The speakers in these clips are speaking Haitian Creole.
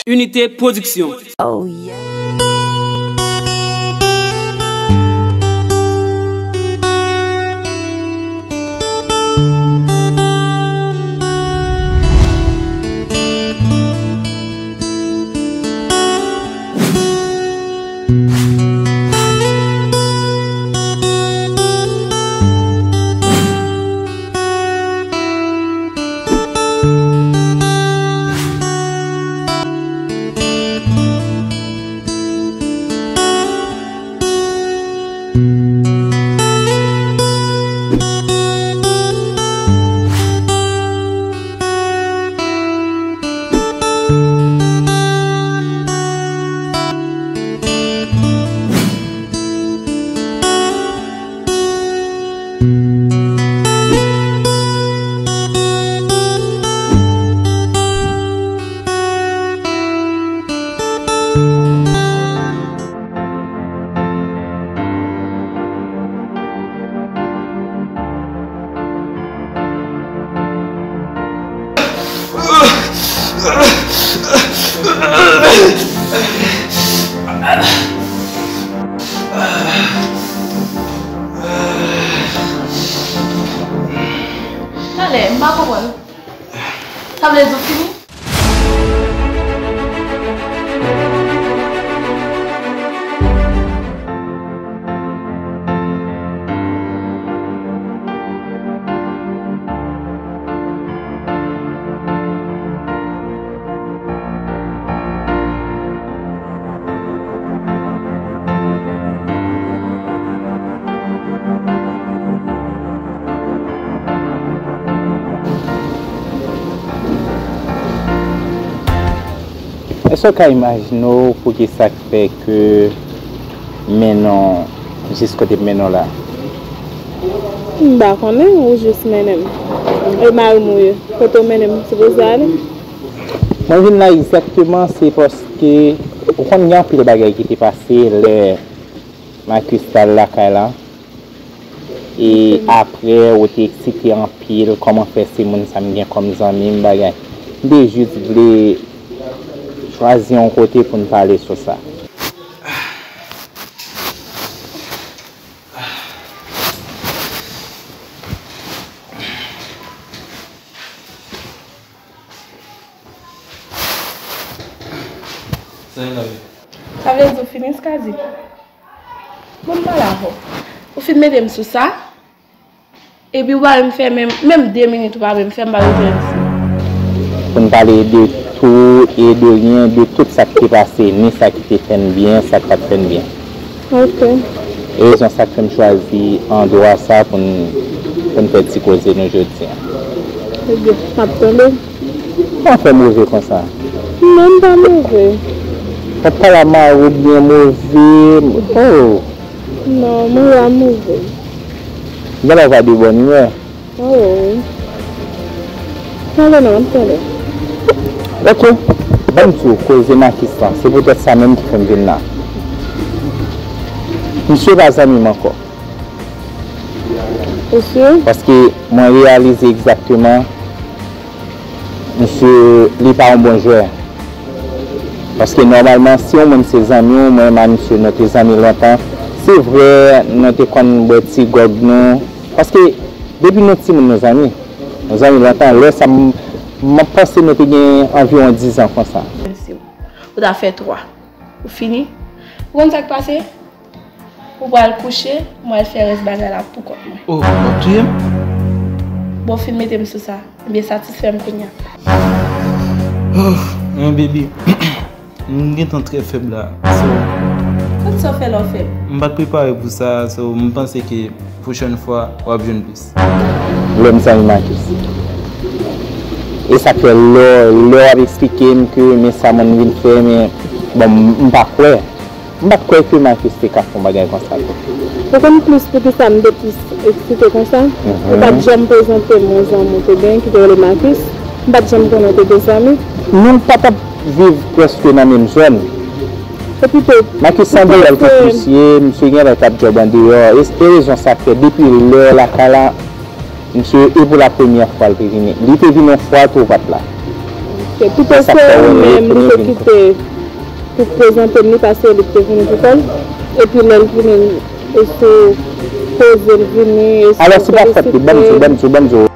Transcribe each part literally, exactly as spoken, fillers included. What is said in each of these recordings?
Unité Production. Oh yeah. Talè, m pa konprann. Sa vle di w fini? Èske w ka imajine w poukisa k fè ke m mennen w jis kote m mennen w la? M pa konnen, ou jis mennen m. E mari m ou ye, kote w mennen m, m sipoze ale? Mwen vin la egzakteman, se paske ou konn gen anpil bagay ki te pase lè Marcus t al lakay la. E apre, ou te eksite anpil, kòman fè se moun sa m gen kòm zanmi m, bagay. M te jis vle chwazi yon kote pou n pale sou sa. Sa vle di w fini, Skadi? Bon, m pale avè w. Ou fin mete m sou sa, epi ou pa menm fè menm, menm de minit ou pa menm fè, m pa bezwen di. Pou n pale de tou e de ryen, de tout sa k te pase, ni sa ki te fè n byen, sa k pa t fè n byen. Ok. E rezon sa k fè m chwazi andwa sa pou n, pou n fè ti koze nou jodi a. Ebyen, m ap tande. Kòman fè move konsa? Non, m pa move. Papa la mare w byen move. Oh. Non, mwen pa move. Genlè w pa de bòn imè. Oh. Tande non, m ap tande. Ok. Ban m di w, koze Marcus lan, se poutèt sa menm ki fè m vin la. Misye pa zanmi m ankò. Ou si? Paske mwen reyalize egzakteman, misye, li pa yon bon jwè. Paske nòmalman, si yon moun se zanmi w, mwen menm ak misye, nou te zanmi lontan. Se vre, nou te konn bwè ti gwòg nou. Paske, depi nou timoun, nou zanmi. Nou zanmi lontan. Lè sa, m, m ap panse nou te gen anviwon diz an konsa. Ou ta fè twa. Ou fini. Ou konn sa k pase? Ou pral kouche, mwen al fè rès bagay la pou kont mwen. Oh, w ap touye m? Bon, w fin mete m sou sa. Ebyen, satisfè m kounye a. Oh, men baby, m gentan trè fèb la. So, sa w fè lè w fèb? M pa t prepare pou sa, so m panse ke pwochèn fwa, w ap jwenn plis. Lè m zanmi Marcus. E sa k fè lè, lè w ap eksplike m ke men sa moun vin fè, men, bon, m, m pa kwè. M pa t kwè ke Marcus te ka fè yon bagay konsa tou. Ou konn plis poukisa m te plis eksite konsa? Mhm. Ou pa t janm prezante m yon zanmi w te gen ki te rele Marcus. M pa t janm konnen w te gen zanmi. Nou pa t ap viv prèske nan menm zòn. Epi tou, Marcus se yon dèyè l konn misye, misye gen lè k ap djòb andeyò. E, e rezon sa k fè depi lè lakay la, misye, e pou la premyè fwa l te vini. Li te vin yon fwa tou, ou pa t la. Tout se ou menm li te kite pou prezante m, li pase li te vini pou kò l. Epi lè l vini, e sou koze l vini, e sou felisite.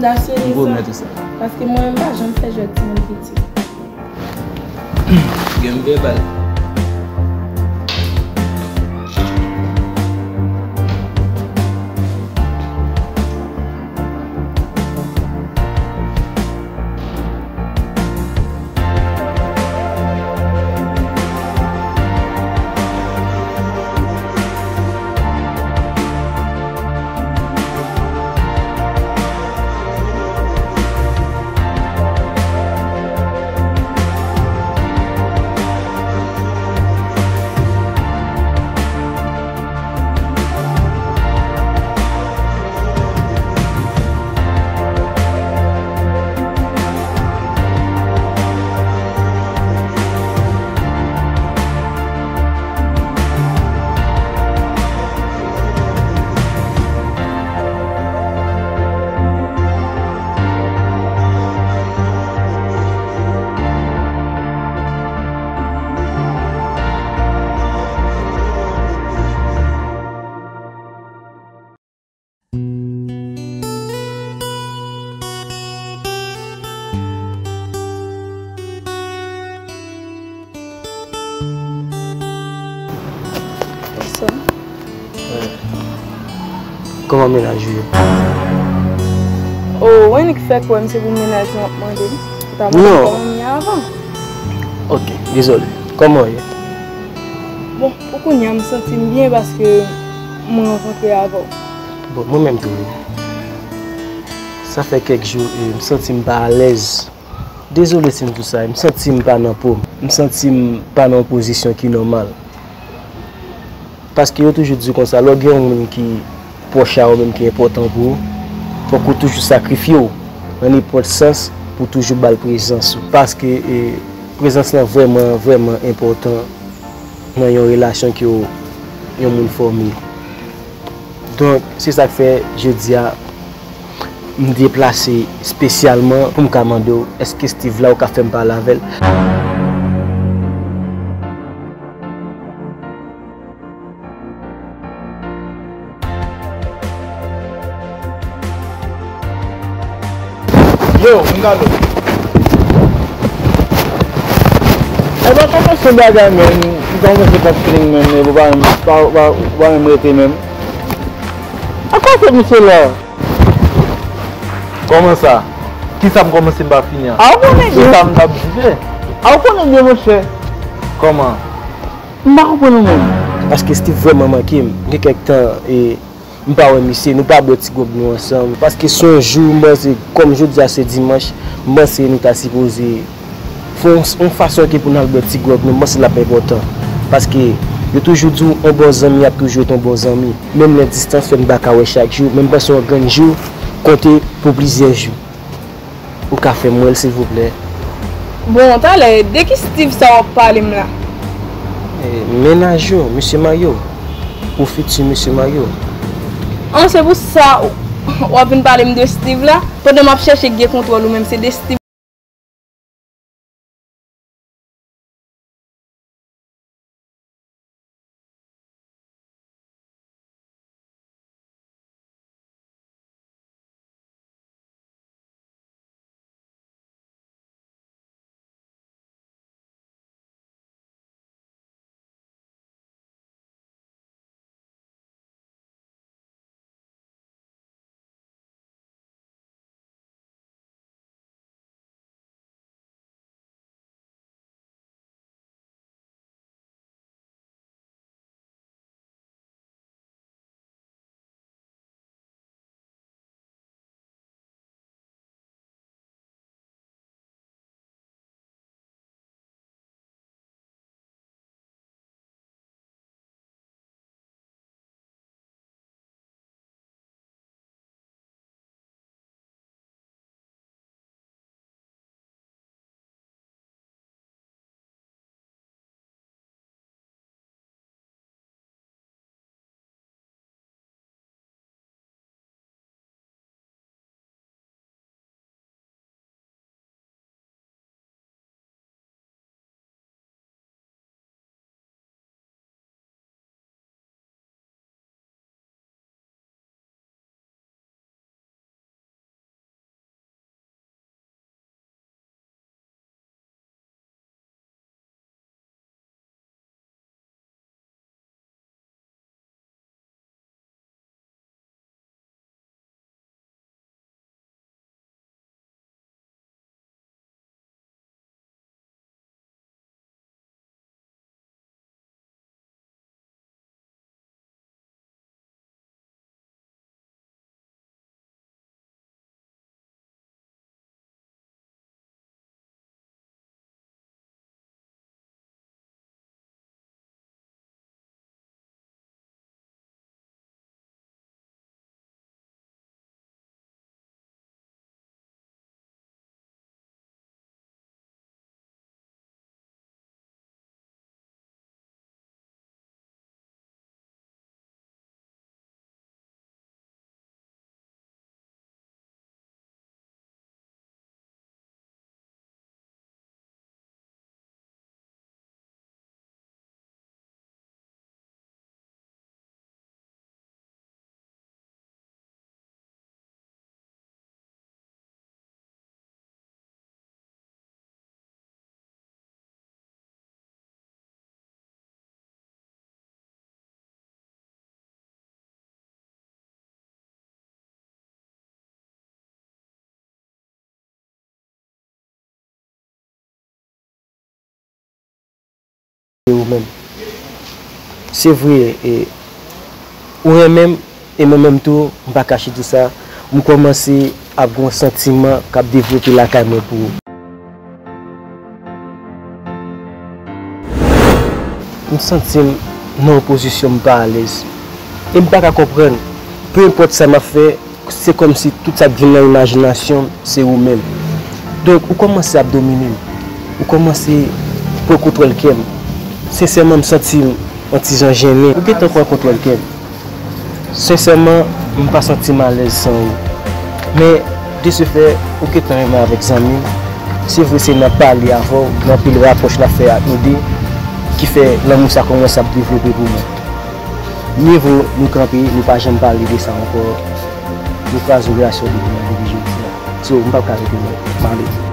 N a sere sa. Paske mwen menm m pa janm fè jwèt timoun piti. Gen m vebal. Bonswa. Kòman mennaj ou ye? O, w annik fèk wè m se pou mennaj mwen w ap mande m. Ou ta mande m kòman m ye avan. Ok, dezole. Kòman w ye? Bon, pou kounye a, m santi m byen paske mwen rankontre avè w. Bon, mwen menm tou wi. Sa fè kèk jou, e, m santi m pa alèz. Dezole si m di w sa, m santi m pa nan po m. M santi m pa nan yon pozisyon ki nòmal. Paske yo toujou di konsa, lè w gen yon moun ki pwòch a ou menm ki enpòtan pou ou, fòk ou toujou sakrifye w nan nenpòt sans pou toujou ba l prezans ou. Paske, e, prezans lan vrèman, vrèman enpòtan nan yon relasyon ke w, yon moun fòme. Donk, se sa k fè jodi a, m deplase espesyalman pou m ka mande w, èske Steve la, ou ka fè m pale avè l? Yo, m gade w. Ebyen, kòmanse bagay, men. M kòmanse pèd feeling, men. Epi w pa menm, pa, pa, pa menm rete, men. A kòmanse misye la. Kòman sa? Kisa m kòmanse m pa fini an? A, ou konnen byen. Se sa m t ap di. A, ou konnen byen, monchè. Kòman? M pa konprann ou menm. Paske Steve vrèman manke m. Gen kèk tan, e, m pa wè misye, nou pa bwè ti gwòg nou ansanm. Paske se yon jou, m panse, kòm jodi a se dimanch, m panse nou ta sipoze fè yon, yon fason ke pou n al bwè ti gwòg nou, m panse l ap enpòtan. Paske yo toujou di w, yon bon zanmi ap toujou ret yon bon zanmi. Menm lè distans fè n pa ka wè chak jou, men m panse yon grenn jou konte pou plizyè jou. Ou ka fè m wè l, silvouplè? Bon, talè, de ki Steve sa w ap pale m la? E, mennaj ou, mesye Mario. Ou fiti mesye Mario. An, se pou sa w ap vin pale m de Steve la? Pandan m ap chèche gen kontwòl ou menm, se de Steve. Menm. Se vre, e, ou renmen m, e mwen menm tou, m pa kache di sa, m kòmanse ap gen yon santiman k ap devlope lakay mwen pou ou. M santi m nan yon pozisyon m pa alèz. E m pa ka konprann. Pe enpòt sa m ap fè, se kòmsi tout sa k vin nan imajinasyon m, se ou menm. Donk, ou kòmanse ap domine m. Ou kòmanse pran kontwòl kè m. Sensèman, m santi m yon ti jan jennen. Ou gentan pran kontwòl kè m. Sensèman, m pa santi m alèz san ou. Men, de se fè, ou gentan renmen avèk zanmi m. Se vre, se nan pale avè w, nan anpil rapwòch n ap fè ak nou de, ki fè lanmou sa kòmanse ap devlope pou mwen. Mye vo nou kanpe, nou pa janm pale de sa ankò. Nou kraze yon relasyon depi yè, depi jodi a. So, m p ap ka rete non. M ale.